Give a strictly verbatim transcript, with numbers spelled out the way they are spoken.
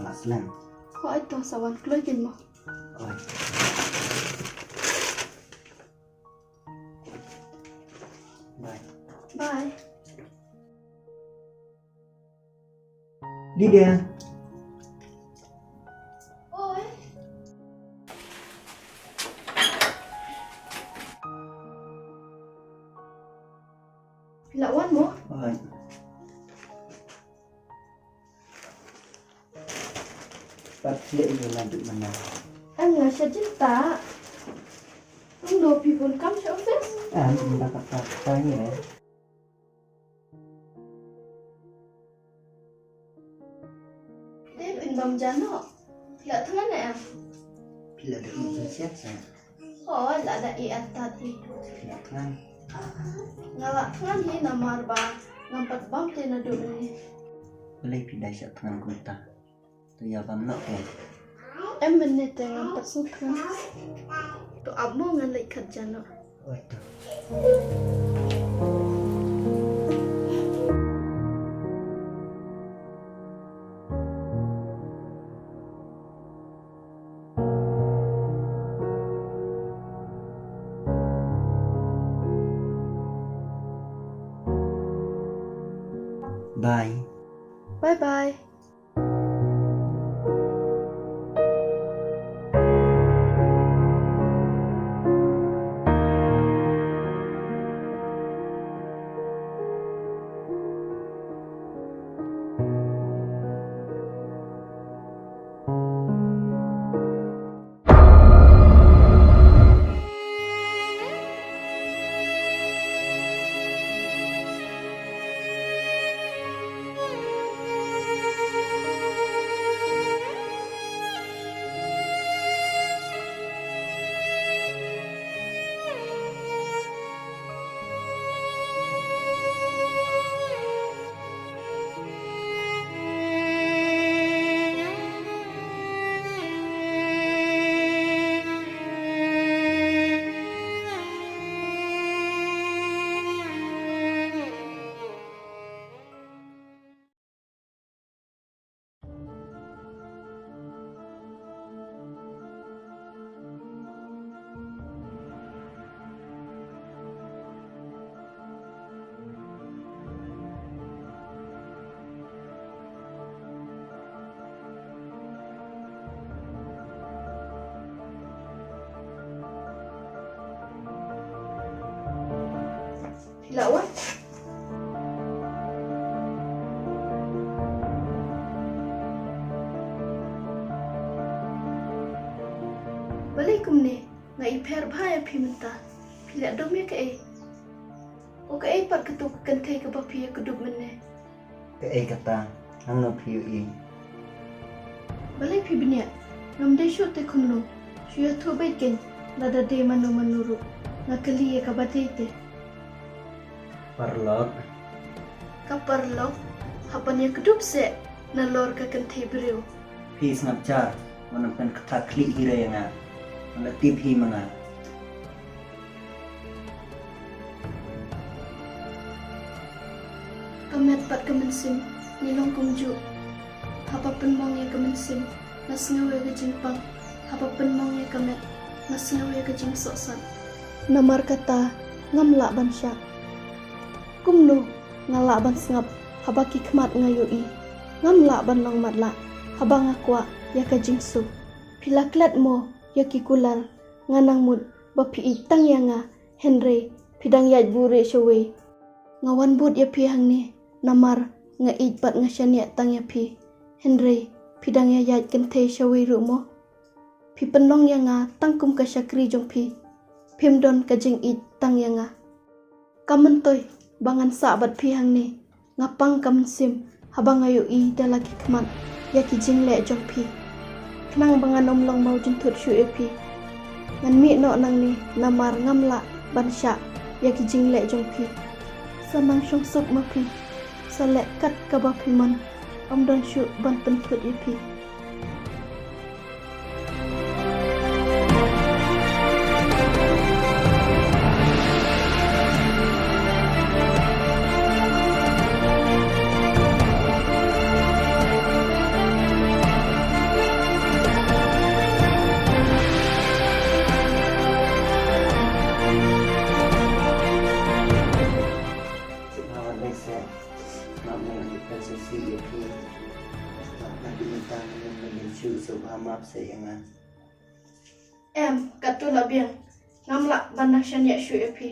Aslam. Hooid to, sa wan kloi kein mo. Hooid. Bye. Bye. Lydia. Oi. Phi la wan mo? Oi. Pat phi ïa la duk mana? Em, nga sha jin ta. Ym do phi bun kam sha office? Em, ym da kata kata hi re. Te phin bam ja noh. Phi la thngan ne em? Phi la dei jingsiat sa. Hooid, la da ïa tat hi. Phi la thngan? Nga la thngan hi namar ba ngam pat bam te naduh mynne. Balei phi dei sha thngan kumta? To ïa bam noh ke. Em, mynne te ngam pat sngewthuh. To ap mo, ngan leit khat ja noh. Oi to. Bye. Bye bye. Phi la wan? Balei kumne? Nga i pher bha ïa phi mynta. Phi la dom ïa kaei? O kaei pat kato ka kynthei kaba phi ïa kdup mynne? Kaei kata? Hangno phi ïohi? Balei phi bniah? Ngam dei shuh te khunlung. Shu ïathuh beit kein lada dei mano mano ruh. Nga kylli ïa kaba dei te. Paralok. Ka paralok hap ban ïa kdup seh nalor ka kynthei briew. Phi sngap jar, wat nym pynktah khlieh hi re ïa nga. Nga la tip hi ma nga. Ka met bad ka mynsiem ngi long kumjuh. Haba pynmong ïa ka mynsiem, nga sngew ïa ka jingpang. Haba pynmong ïa ka met, nga sngew ïa ka jingsohsat. Namar kata, ngam lah ban shah. Kumno nga lah ban sngap haba ki khmat nga ïohi? Ngam lah ban long matlah haba nga kwah ïa ka jingsuk. Phi la klet mo ïa ki kular? Nga nang mut ba phi ïeit tang ïa nga, hynrei phi dang ïaid buhrieh shawei. Nga wan bud ïa phi hangne namar nga ïeit bad nga shaniah tang ïa phi, hynrei phi dang ïaid kynthei shawei ruh mo? Phi pynlong ïa nga tang kum ka shakri jong phi. Phim don ka jingïeit tang ïa nga. Ka myntoi ba ngan sah bad phi hangne, nga pang ka mynsiem haba nga ïohi da la ki khmat ïa ki jingleh jong phi. Khnang ba ngan ym long mawjynthut shuh ïa phi. Ngan mih noh nangne namar ngam lah ban shah ïa ki jingleh jong phi. Sa nang shong suk ma phi. Sa leh kat kaba phi mon. Ym don shuh ban pynthut ïa phi. Em, katto la biang. Ngam lah ban nang shaniah shuh ïa phi.